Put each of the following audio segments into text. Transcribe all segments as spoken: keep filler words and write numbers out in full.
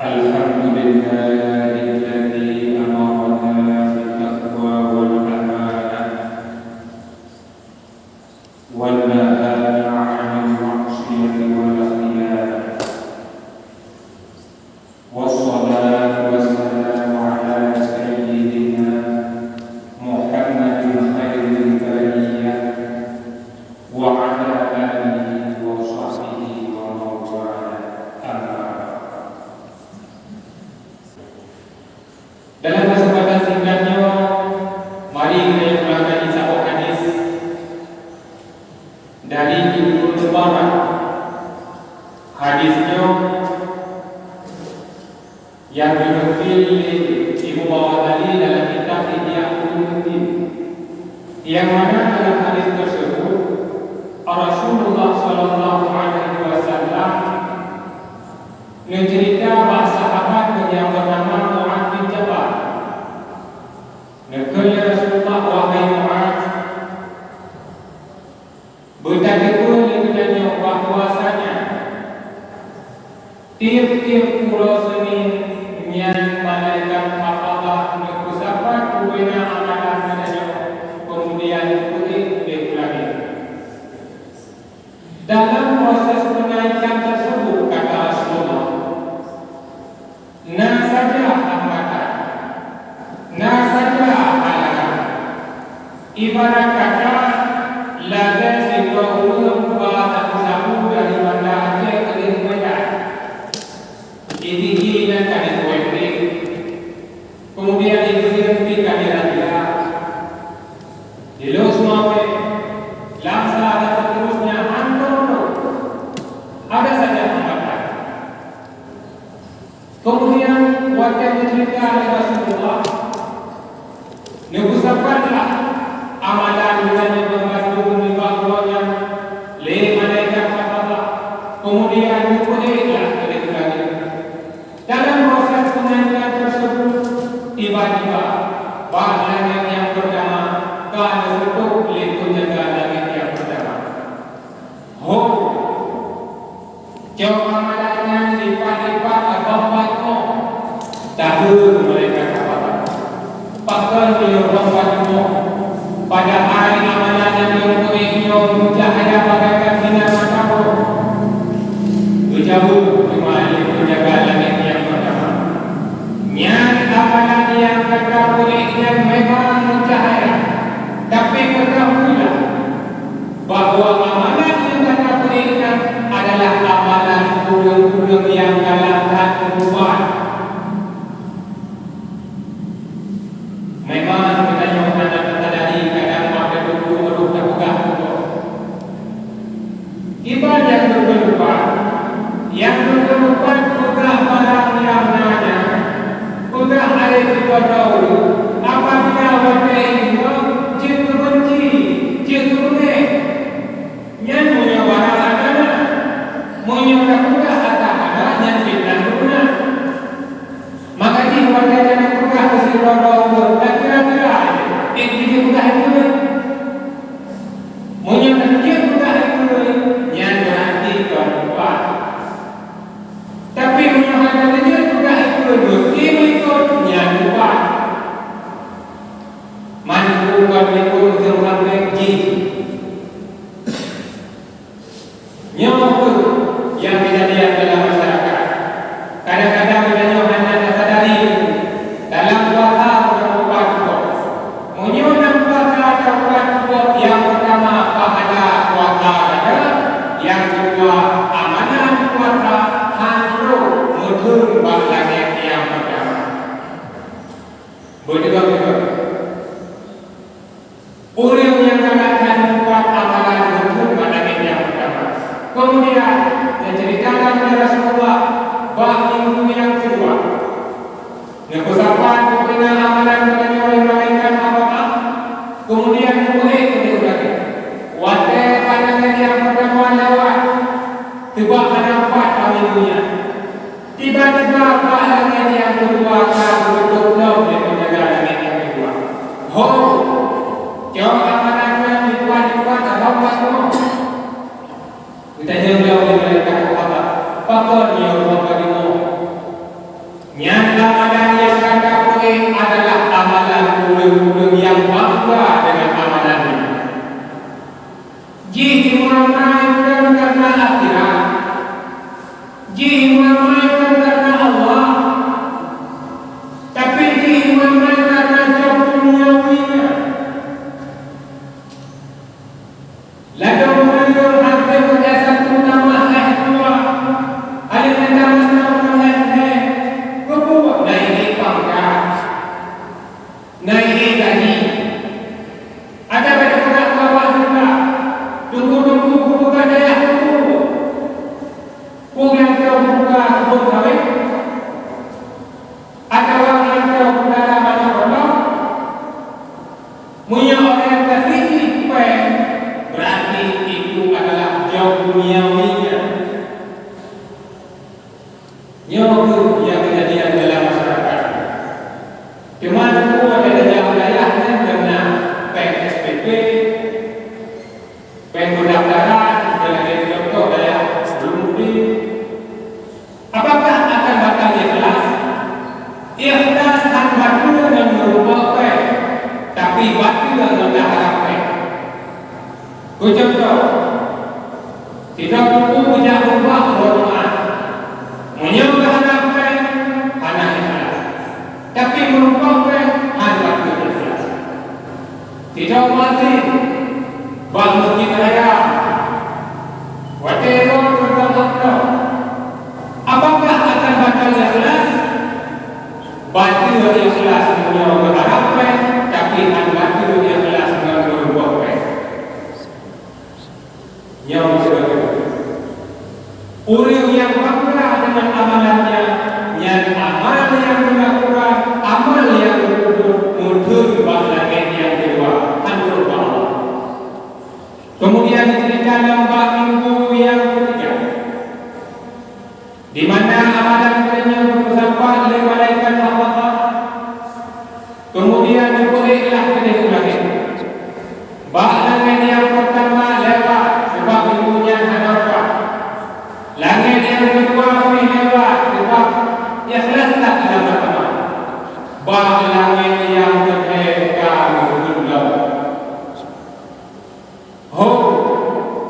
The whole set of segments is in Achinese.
الحمد لله الذي أمرنا بالتقوى والأمانة ونهانا عن المعصية والخيانة. والصلاة والسلام على سيدنا محمد خير البرية وعلى آله وصحبه ومن والاه. أما بعد. Dalam kesempatan singkat nyoe, mari kita ulang kaji saboh hadis dari Ibnu Mubarak. Hadis nyoe nyang geukheun lé Imam Al-Ghazali dalam kitab Ihya Ulumuddin, nyang mana dalam hadis tersebut Rasulullah sallallahu alaihi wasallam neuceurita bak sahabat nyang beunama Mu'adz bin Jabal. Neukheun lé Rasulullah, "Wahai Mu'adz, beutateupeu lé geutanyoe bahwasanya tieb-tieb uroe Seunin nyan malaikat hafazah neupeusapat bubena amalan geutanyoe, keumudian neupeuék udeb u langét." Dalam proses peunaikan tersebut, kata Rasulullah, na saja hambatan, na saja halangan. Ibarat kata, lagée sidroe ureuëng ba sabu-sabu dari Banda Aceh keudeh u Medan. Di T G nyan ka jisuet, kemudian di Medan pih ka jiraja. Di Lhokseumawe, Langsa dan seterusnya, hantom rot. Ada saja hambatan. Kemudian, watée neuceurita lé Rasulullah, neupeusapatlah amalan geutanyoe bandum nibak uroe nyan lé malaikat hafazah, kemudian neupeuéklah keudeh u langét. Dalam proses peunaikan tersebut, tiba-tiba bak langét nyang peurtama ka neuseutôt lé peunjaga langét nyang peurtama. "Ho, cok amalan nyan lipat-lipat abang pat nyoe," taheu malaikat hafazah. "Pakon meunyoe abang pat nyoe? Padahai amalan nyang lôn peuék nyoe meucahya bagaikan sinan mata droe." Geujaweueb teuma lé peunjaga langét nyang peurtama, "Nyan amalan nyang gata peuék nyan memang meucahya, tapi keutahuilah bahwa amalan nyang gata peuék nyan adalah amalan ureuëng-ureuëng nyang galak that meurubat." Memang geutanyoe hana tasadari kadang watée teungku rôh tapeugah tutoe. Iban nyang geukheun upat, nyang geukheun upat peugah barang nyang na nyan, peugah até sigoe droe, apabila watée inong jeuet keu beunci, jeuet keu beungéh. Nyan meunyoe barang atra na, meunyoe tapeugah atra hana, nyan fitnah geuh na. Maka jih watée tanyoe peugah keu sidroe droe ureuëng, takira-kira, ék jih peugah keu ureuëng. Meunyoe tanyoe peugah keu ureuëng, nyan beurati kon upat. Tapi meunyoe hana tanyoe peugah keu ureuëng, meusti meulikot, nyan upat. Mandum kon likot teuh sampoe jih. Nyoe kheueh nyang keujadian dalam masyarakat. Kadang-kadang geutanyoe hana tasadari, dalam puasa meunan upat tutoe. Meunyoe lam puasa taupat tutoe, nyang peurtama pahala puasa gata, nyang keudua amalan puasa han trok meutheun bak langét nyang peurtama. Beutôi-beutôi. Ureuëng nyang galak that meupat amalan meutheun bak langét nyang peurtama. Keumudian, neuceuritakan lé Rasulullah bak minggu nyang keudua. Neupeusapat bubena amalan geutanyoe lé malaikat hafazah, keumudian neupeuék keudeh u langét. Watée bak langét nyang peurtama lewat, teuba hana pat bak minggu nyan. Tiba-tiba bak langét nyang keudua ka geutôb lom lé peunjaga langét nyang keudua. "Ho, cok amalan nyan lipat-lipat abang pat nyoe." Geutanyong lom lé malaikat hafazah, "Pakon nyoe abang pat nyoe?" Nyoe kheueh nyang keujadian dalam masyarakat. Teuma teungku, watèe tajak u dayah nyan ka na péng S P P, péng pendaftaran, misalnya lagèe contoh dayah Gunung Putih. Apakah akan batal ikhlas? Ikhlas hana bateue ngon meurumpok péng, tapi bateue ngon taharap péng. Keu contoh, sidroe teungku geujak meurumpok ngon Tuhan. Meunyoe geuharap péng, hana ikhlas. Tapi meurumpok péng, hana bateue ikhlas. Sidroe muazzin bak Masjid Raya, watèe droe teurimong amplop, apakah akan batal ikhlas? Bateue ikhlas meunyoe geuharap péng, tapi hana bateue ikhlas ngon meurumpok péng. Nyoe meusidroe. Ureueng nyang bangga deungon amalan nyan, nyan amal nyang geukurang, amal nyang geukurang, meutheun bak langèt nyang keudua, hantom bak Allah. Keumudian diceurita lom bak minggu nyang keutiga, di mana amalan geutanyoe geupeusampat lé malaikat Allah. Keumudian geupeuék lah keudéh u langèt. Bak langèt nyang peurtama lewat, sabab minggu nyan hana ubat. Langèt nyang keudua pih lewat, sabab ikhlas that lam amal. Bak langèt nyang keulhèe ka meugeulom. Ho,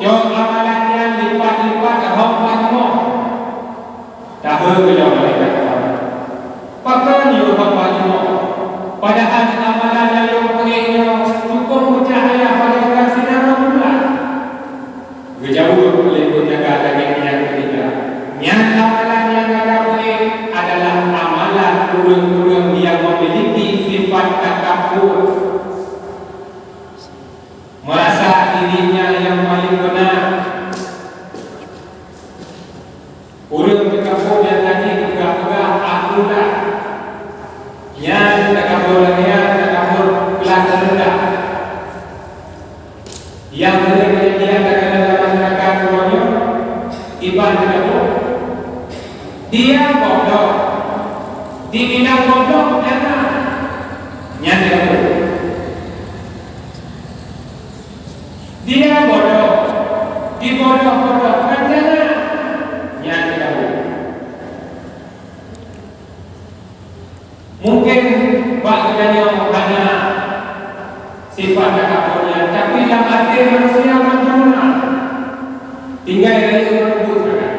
cok amalan nyan lipat-lipat rhom bak lima. Tahe geujaweueb malaikat Allah, "Pakon yue rhom bak lima? Padahai amalan nyang lôn peuék nyoe cukôp meucahya bagaikan sinar bulan." Geujaweueb lé peunjaga langèt nyang keutiga, "Nyan amalan nyang gata peuék adalah amalan ureueng-ureueng nyang memiliki sifat takabur." Meurasa diri nyan nyang paleng beuna. Ureueng teukapo biasa jih geupeugah-peugah, "Aku lah." Nyan teukapo lagèe nyan, teukapo kelas rendah. Nyang seuring keujadian takalon lam masyarakat uroe nyoe, iban teukapo, dia bodoh, dibilang bodoh nyata. Nyan teukapo. Dia bodoh, dibodoh-bodohkan jalan. Nyan teukapo. Mungken bak geutanyoe hana sifat takabur nyan, tapi lam até manusia mandum na. Tinggai rayeuk meuneubuet sagai.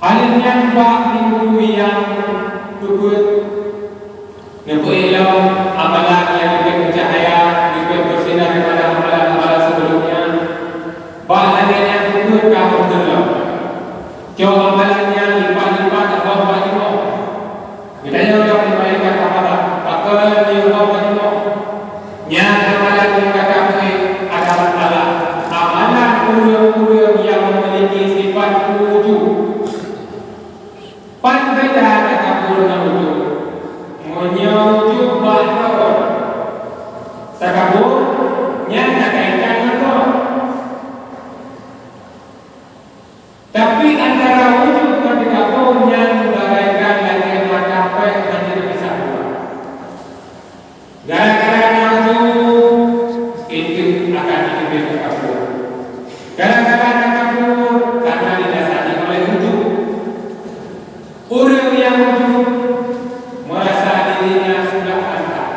Hal nyan bak minggu nyang keupeuet, neupeuék lom amalan nyang leubeh meucahya, leubeh beusinar daripada amalan-amalan sebelum nyan. Bak lagèe nyan keupeuet ka meuteun lom. Cok amalan nyan lipat-lipat rhom bak lima. Geutanyoe lom malaikat Allah, "Pakon yue rhom bak lima?" Nyan amalan nyang gata peuék adalah amalan ureueng-ureueng nyang memiliki sifat ujub. Pat beda takabur ngon ujub? Meunyoe ujub bak droe, takabur nyan na kaitan ngon droe. Tapi antara ujub ngon takabur nyan bagaikan lagèe mata péng hana teupisah dua. Gara-gara na ujub, itu akan jiteubiet takabur. Gara-gara takabur, karena didasari oleh ujub. Ureueng nyang ujub meurasa diri nyan sudah pantas.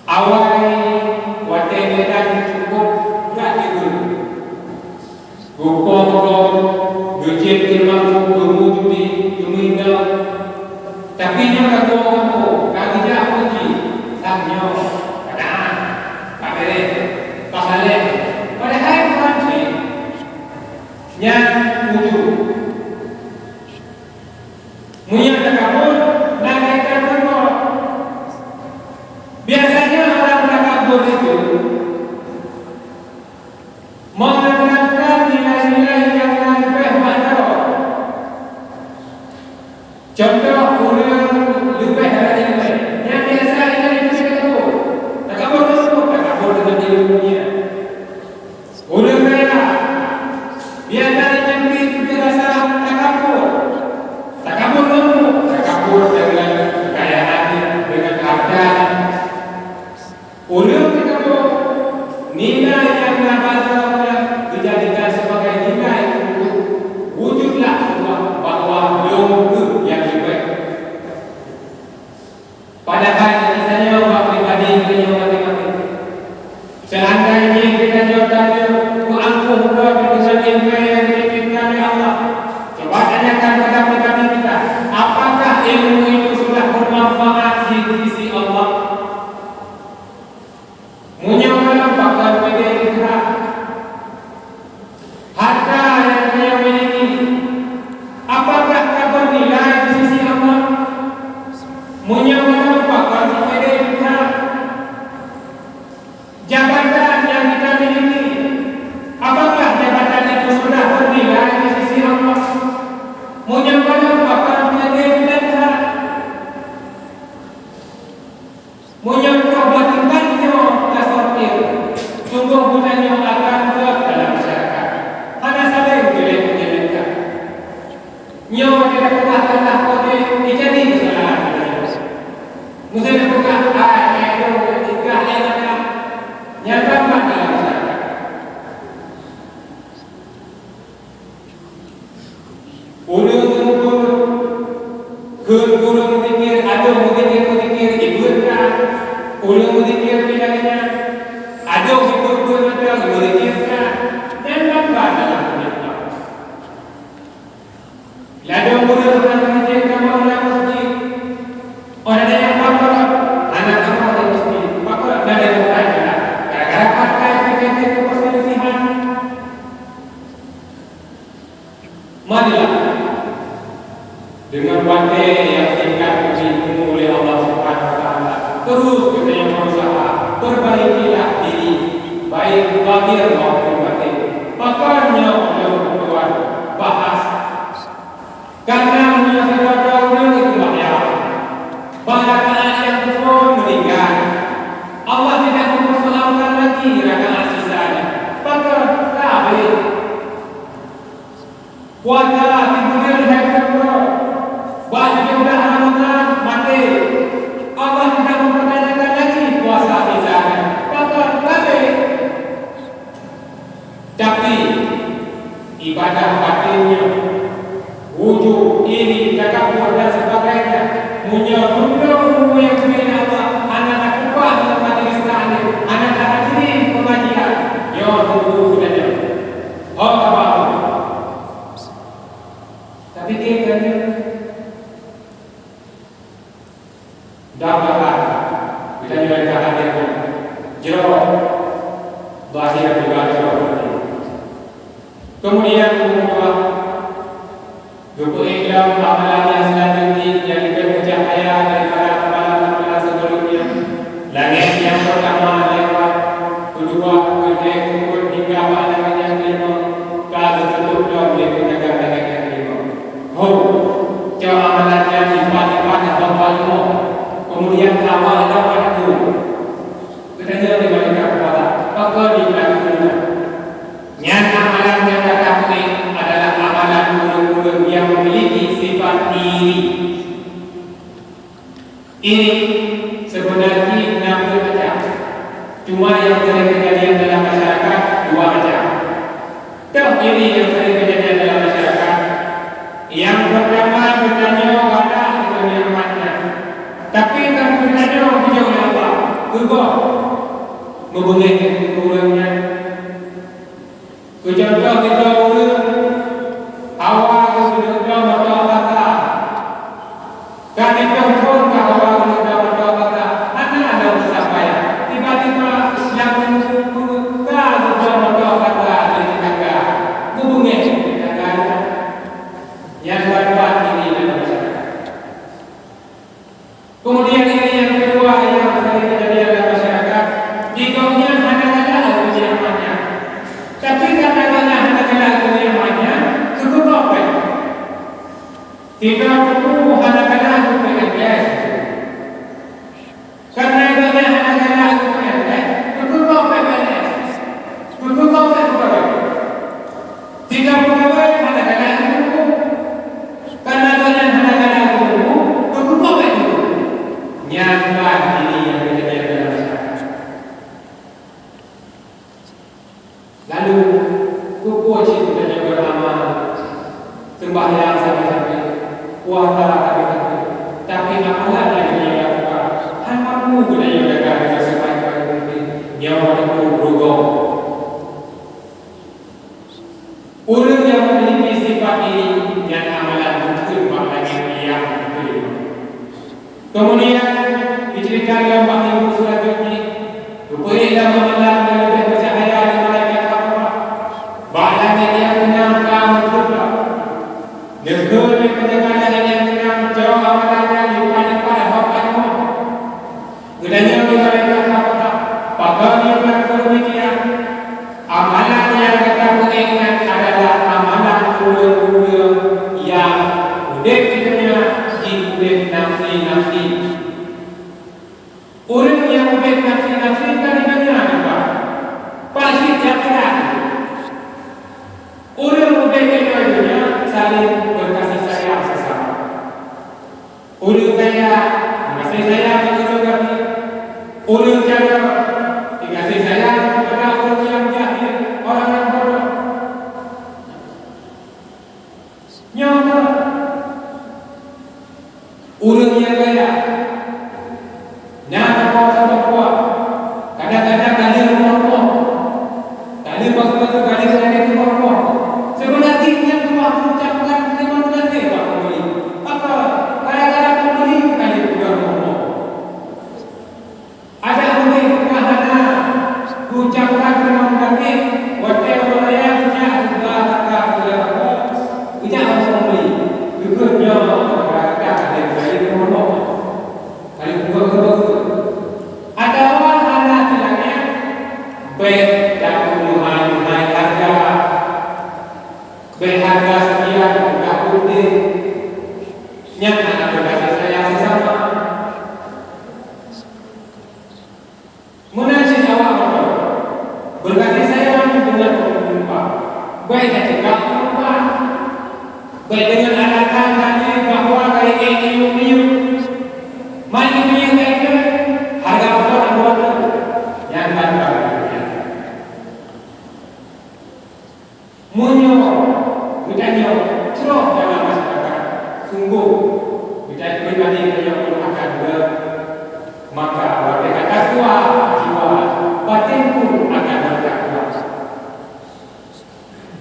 Awai watèe geutanyoe cukôp gak jeuet. Geupoh gob, geujieb jeumampu, geumujudi, geumeuinong. Tapi nyoe ka tuwoe gampông, ka geujak puji, "Sang nyoe, ka daan, ka bèrèh, ka saleh." Padahai bukan cit. Nyan ujub. Meunyoe takabur, na kaitan ngon gob. Biasanya orang takabur itu mengandalkan nilai-nilai nyang na leubeh bak droe. Contoh, ureueng leubeh rajin ngaji, nyan biasa nilai leubeh takabur. Takabur tersebut, takabur dengan ilmu dunia. Ureueng Ilmu yang dititipkan oleh Allah. Coba tanyakan kepada pribadi kita, apakah ilmu itu sudah bermanfaat di sisi Allah? Meunyoe meunan, pakon peudeh jih that. Harta nyang tanyoe miliki, apakah ka bernilai di sisi Allah? Meunyoe meunan, pakon peudeh jih that. Jabatan nyang kita miliki, apakah jabatan itu sudah bernilai di sisi Allah? Meunyoe meunan, pakon peudeh jih that. Meunyoe troh batingkat nyoe tasortir, sunggoh geutanyoe akan rot dalam masyarakat. Hana saléng jeuet-jeuet that. Nyoe kita peugah teulah kote, eh, jadi kesalahan geutanyoe. Meuseuti peugah, "Ai, eh, nyoe tingkah lé gata." Nyan ban-ban dalam masyarakat. Ureueng meunurot, kheun ureueng meuzikir, adoh meuzikir-meuzikir, ibuet ka. Ureueng meuzikir pih lagèe nyan, adoh ibuet-buet mantong, meuzikir ka. Nyan ban-ban dalam ureueng. Ladôm ureueng hana meuzikir kamoe lam masjid. Óh lheueh nyan pakon hana kamoe lam masjid. Pakon na ladôm ureueng hana. Gara-gara pakai pih ka jeuet keu perselisihan. Marilah, deungon watèe nyang singkat geubri umu lé Allah Subhanahu wa Taala, terus geutanyoe beurusaha, perbaikilah diri, baik zahir maupun batin. Pakon nyoe lôn tuan bahas? Karena meunyoe sidroe-droe ureueng itu bahya, bah rakaat nyang keuphôn meuninggai, Allah tidak mempersoalkan lagi rakaat sisa nyan. Pakon? Ka habéh. Puasa sibuleuen hai keunoe, bak tujoh blah Ramadhan maté, Allah tidak mempertanyakan lagi puasa sisa nyan. Pakon? Ka habéh. Tapi, ibadah batin nyoe, ujub, iri, takabur dan sebagainya, meunyoe rundong umu nyang geubri lé Allah hana takeubah ngon majlis taklim, hana tahadiri pengajian, nyoe teungku geutanyoe. Ho ka bak Allah. Tapike geutanyoe, mudah-mudahan geutanyoe ka hadir nyoe, jroh zahir juga jroh batin. Kemudian, keumudian, geupeuék lom amalan nyang seulanjut jih nyang leubeh meucahya daripada amalan-amalan sebelumnya. Langét nyang peurtama lewat, keudua, keulhèe, keupeuet hingga bak langét nyang keulimong, ka geututup lom lé peunjaga langét nyang keulimong. Ho, cok amalan nyan lipat-lipat lom bak leumo, keumudian tawa lom bak Teungku. Geutanyoe di malaikat kuasa, pakon di bulan Ramadhan. Nyan amalan nyang gata peuék adalah amalan ureueng-ureueng nyang memiliki sifat iri. Iri seubeuna jih na peuet macam. Cuma nyang sering keujadian dalam masyarakat dua macam. Toh iri nyang sering keujadian dalam masyarakat. Nyang peurtama, geutanyoe galak keu nikmat nyan. Tapi kan geutanyoe geujok lé Allah, keu gob. Meubeungéh keu ureueng nyan. Keu contoh, sidroe ureueng hawa geupeuduek lom moto Avanza. Ka nibak thon ka hawa geuduek lom moto Avanza, hana lom geusampaian. Tiba-tiba nyang ka geuduek lom moto Avanza di tetangga, geubeungéh tetangga nyan. Nyan ban-ban iri dalam masyarakat. Kemudian iri nyang keudua nyang sering teujadi dalam masyarakat, di gobnyan hana galak keu nikmat nyan. Tapi karena gobnyan hana galak keu nikmat nyan, keu gob bèk. Sidroe teungku hana galak keu P N S. Karena gobnyan hana galak keu P N S, keu gob bèk P N S. Keu gob bèk pegawai. Sidroe pegawai hana galak keu teungku. Karena gobnyan hana galak keu teungku, keu gob bèk teungku. Nyan ban iri nyang teujadi dalam masyarakat. Lalu, keupeue cit geutanyoe beramal, seumbahyang sabe-sabe, puasa sabe-sabe, tapi amalan nyang geutanyoe lakukan hana mampu geutanyoe jaga deungon sebaik-baik mungkin. Nyoe teungku rugoe. Ureuëng nyang memiliki sifat ini, nyan amalan beutôi bak langét nyang beutôi. Keumudian, diceurita lom bak minggu seulanjut jih, geupeuék lom amalan nyang leubeh meucahya lé malaikat Allah. Bak langét nyang keunam ka meukeureuloh. Neukheun lé peunjaga langét nyang keunam, "Cok amalan nyan lipat-lipat lom bak nyoe." Geutanyong lé malaikat Allah, "Pakon nyoe ka demikian?" "Amalan nyang gata peuék nyan adalah amalan ureuëng-ureuëng nyang udeb di donya jih udeb nafsi-nafsi." Ureuëng nyang udeb nafsi-nafsi ka di donya juga. Palsit di akhirat. Ureuëng udeb di donya saling berkasih sayang sesama. Ureuëng kaya, meugaséh sayang keu ureuëng gaki. Ureuëng carông, meugaséh sayang keupada ureuëng nyang jahil, orang nyang bodoh. Nyoe keuh ureuëng nyang kaya. Nyan saboh contoh buah. Kadang-kadang ka lheueh rumoh-rumoh. Ka lheueh bagus-bagus, ka lheueh keuneuk rumoh-rumoh. Seubeuna jih nyan rumoh teucamkan teurimong gaséh bak peunguli. Pakon? Gara-gara peunguli ka lheueh peugah rumoh-rumoh. Adak udeb ka hana geucamkan teurimong gaséh, watée ureuëng raya geujak geuba kaka peugah rumoh, geujak bak peunguli. Geukheun nyoe gara-gara ka lheueh rumoh-rumoh. Ka lheueh peugah rumoh-rumoh. Atawa hana teuh lagée, bék tapeunyuhai-nyuhai hareuga, bék hareuga sekian, bék tapeuudeh. Nyan hana beureugaséh sayang sesama. Meunan cit awak mantong, beureugaséh sayang deungon ureuëng tuha. Bék tacegah ureuëng tuha. Bék deungon alasan tadi bahwa ka ék miyueb-miyueb. Man miyueb ka ikeu, hareuga rukon nyang buat tu. Nyan ban-ban. Meunyoe geutanyoe troh dalam masyarakat, sunggoh geutanyoe pribadi tanyoe pun akan geu-, maka watée ka takwa jiwa, batin pun akan bertakwa.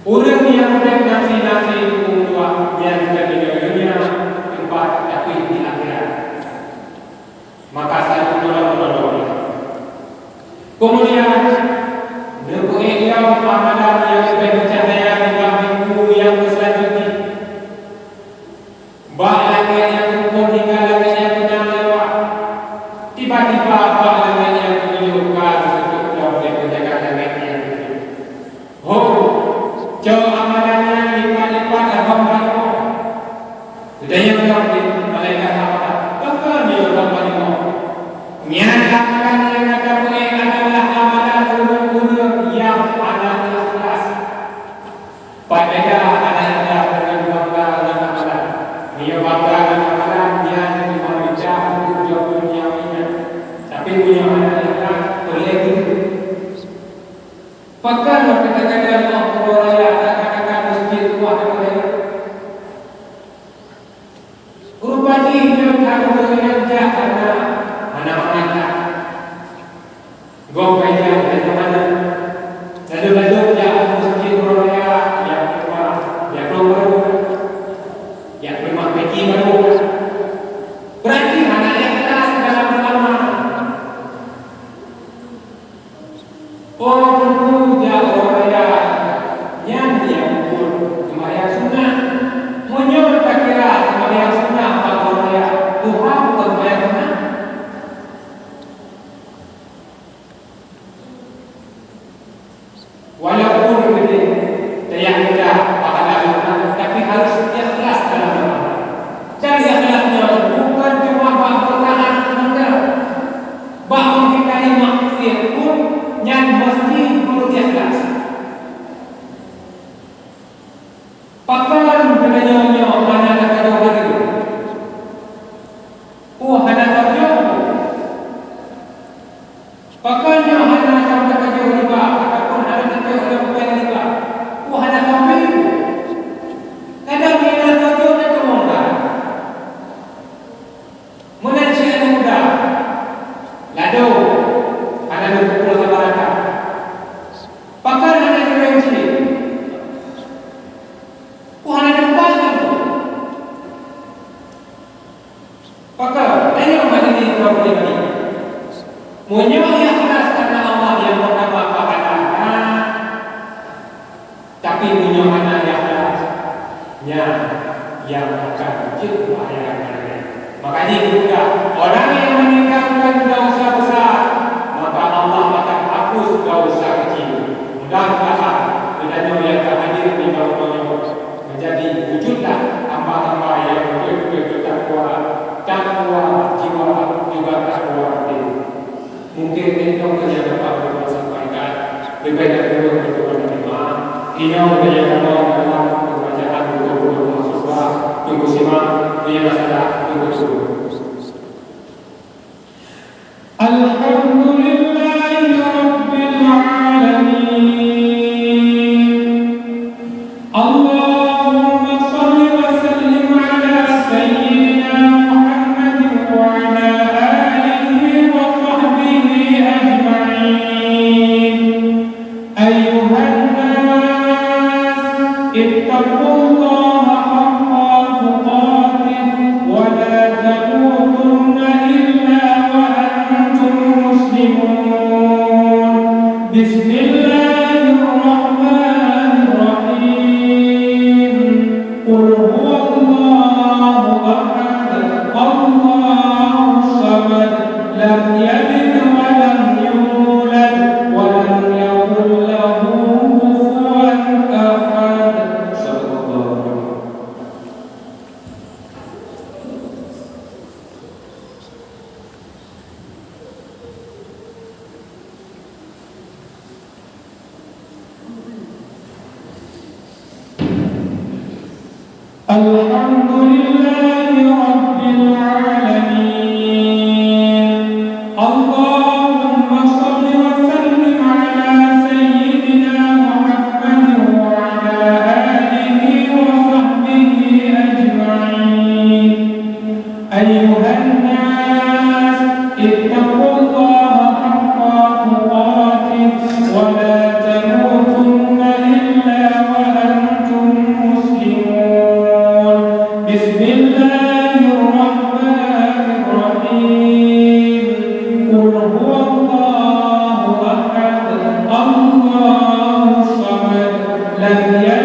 Ureuëng nyang udeb nafsi-nafsi huköm Allah nyan ka di donya teumpat, tapi di akhirat. Maka sabe meunurot-meunurot. Keumudian, neupeuék lom amalan nyang leubeh meucahya nibak minggu nyang seulanjut jih. Bak langét nyang keupeuet hingga langét nyang keunam lewat. Tiba-tiba bak langét nyang keutujôh ka geuseutôt lom lé peunjaga langét nyang keutujôh. "Ho, cok amalan nyan lipat-lipat lom bak nyoe." Yohana Yahya, nyan nyang akan jeuet keu akhirat nyan. Makajih geupeugah, orang yang meninggalkan dosa besar, maka Allah akan hapus dosa kecil. Mudah-mudahan geutanyoe nyang ka hadir di bak uroe nyoe menjadi wujudlah hamba-hamba nyang beutôi-beutôi bertakwa, takwa jiwa juga takwa até. Mungkin itu saja dapat kita sampaikan. Lebih dahulu berdoa dan doa. Inoe saja dalam pembacaan buku-buku mahasiswa, tunggu simak, dia masalah, tunggu simak. Alhamdulillahirabbil alamin. اللهم صل وسلم على سيدنا محمد وعلى آله وصحبه أجمعين. أيها الناس، اتقوا الله حق تقاته ولا تموتن إلا وأنتم مسلمون. بسم الله الرحمن الرحيم. قل هو الله أحد، الله الصمد، لم يلد ولم يولد، ولم يكن له كفوا أحد. صدق الله العظيم. الحمد لله رب العالمين. اللهم صل وسلم على سيدنا محمد وعلى آله وصحبه أجمعين. أيها الناس، اتقوا الله حق تقاته ولا تموتن إلا وأنتم مسلمون. بسم الله الرحمن الرحيم. قل هو الله أحد، الله الصمد، لم يلد